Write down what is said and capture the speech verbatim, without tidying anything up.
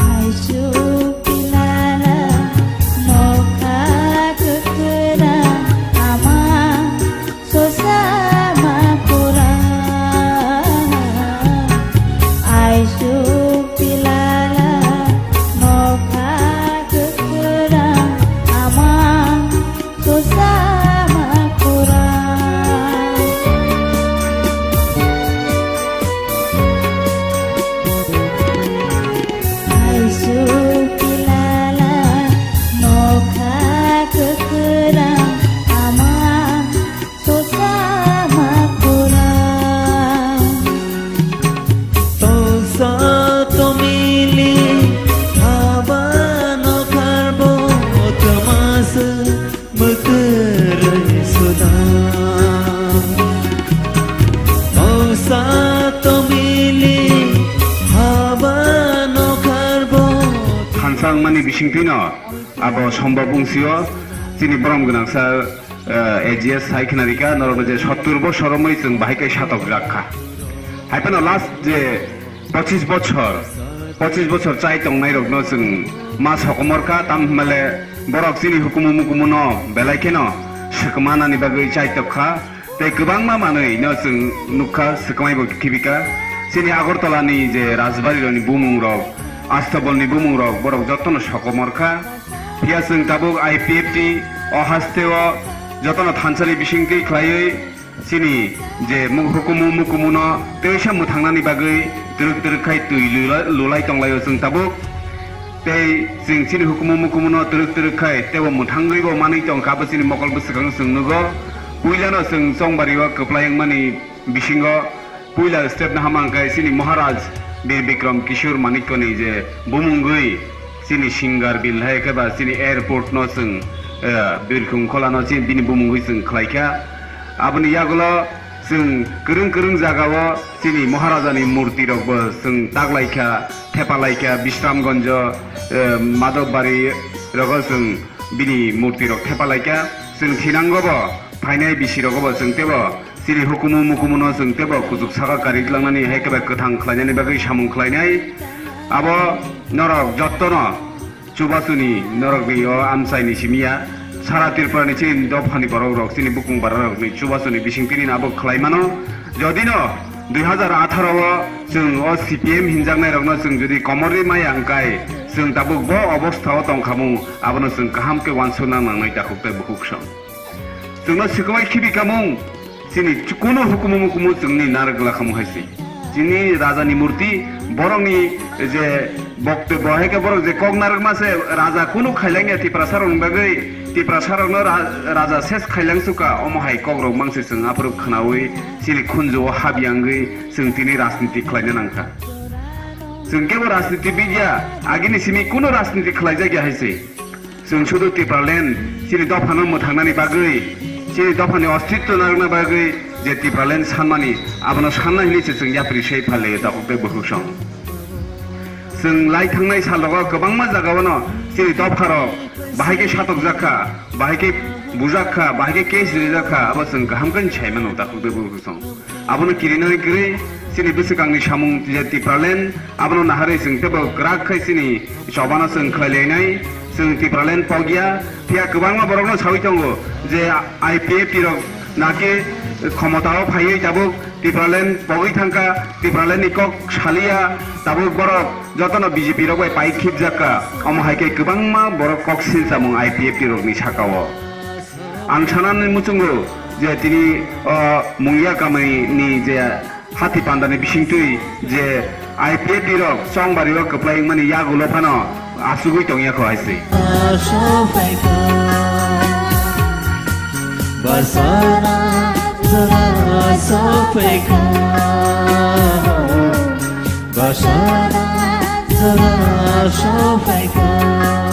Aisuk pilala nokha kwkhwrang ama sosa makurang. Aisuk pilala nokha kwkhwrang ama sosa makurang. Aisuk pilala nokha kwkhwrang ama sosa makurang. Tongsa tomili haba nokharbo twmasa. Mwtwrwi suda. Tongsa tomili haba nokharbo. Thansa wngmani bisingtwino abo sombab wngsio chini borom gwnangsa, eh, A G S sai khna rika norokno je sottur bosor romwi chwng bahai khe satok jak kha. Hai phano last je Pochis bochor, pochis bochor chai tongnai rokno chwng ma sokomor kha, tam hwnmale borok chini hukumu mukumu no belai kheno swkma nani bagwi chai tok kha, tei kwbangma manwi no chwng nuk kha, swkmai bo khibi kha. Chini Agartala ni je Rajbari rok ni bumung rok, Astabol ni bumung rok, borok jotono sokomor kha. Phiya chwng tabuk I P F T o haste o jotono thansani bisingtwi khlaiwi chini je mu-, hukumu mukumuno teisa mwthangnani bagwi twrwk twrwk khai twi lula-, lulai tonglaio chwng tabuk. Tei chwng chini hukumu mukumuno twrwk twrwk khai teibo mwthangwibo manwi tongkha, abo chini mokol bwswkango chwng nugo. Puilano chwng chongbario kwplai wngmani bisingo puila step no hamang khe chini Maharaj Bir Bikram Kishore Manikya ni je bumungwi chini Singar Bill hai khe ba chini airport no chwng, eh, Birkhung Khola no chini bini bumungwi chwng khlai kha. Aboni yagulo chwng kwrwng kwrwng jagao chini Maharaja ni murti rok bo chwng taklai kha, thepalai kha, Bisramganj, eh, Madhobari rogo chwng bini murti rok thepalai kha. Chwng thinango bo phainai bisi rogo bo chwng tebo chini hukumu mukumuno chwng tebo kuchuk saka kari tlangnani hai khe bai kwthang khlainani bagwi samung khlainai. Abo norok jottono chubasuni norokni o amchaini simi ya, sara Tripurani chini dophani borok rok, chini bukung bara rokni chubasuni bising tini abo khlai mano. Jodino dui hazar atharo o chwng o C P M hinjaknai rokno chwng jodi komorwi maya hwnkhe chwng tabuk bo obostha o tongkhamung, abono chwng kaham khe uansukna nangnai takhuk tei bukhuk song. Chwngno swkangwi khibi kamung, chini kunu hukumu mukumu chwngni narwk lakhamu hai se. Chini raja ni murti, borokni je boktobbo hai khe borok je kok narwkma se raja kunu khailangya Tiprasa rokni bagwi, Tiprasa rokno ra-, raja ses khailang suka, omo hai kok rok mangse chwng aphuru khnaui chini khunju o habyangwi chwng tini rajniti khlaina nangkha. Chwng kebo rajniti bidya, agini simi kunu rajniti khlaijakya hai se. Chwng sudu Tipraland chini dophano mwthangnani bagwi, chini dophani ostitto narwkna bagwi je Tipraland sanmani, abono sanna hinwi se chwng yapri se phaile takhuk tei bukhuk song. Chwng lai thangnai sal rogo kwbangma jagao no chini dopharok bahai khe satokjak kha, bahai khe bujak kha, bahai khe case rijak kha, abo chwng kaham khe sai mano takhuk de bukhuk song. Abono kirinani kwrwi chini bwswkangni samung je Tipraland, abono naharwi chwng teibo kwrak khai chini chobano chwng khlai lainai, chwng Tipraland pogya, phiya kwbangma borokno sawi tongo je I P F T rok naki khomotao phaiwi tabuk Tipraland pogwi thangkha, Tipraland ni kok saliya, tabuk borok jotono B J P rok bai pai khibjak kha, omo hai khe kwbangma borok kok silchamung I P F T rokni saka-o. Ang sanani muchungo je tini o Mungia kamani ni je hati pandani bisingtwi je I P F T rok chongbari o kwplai wngmani yagulo phano asugwi tongya kho hai se. Basana jora sophaikha. Basana jora sophaikha.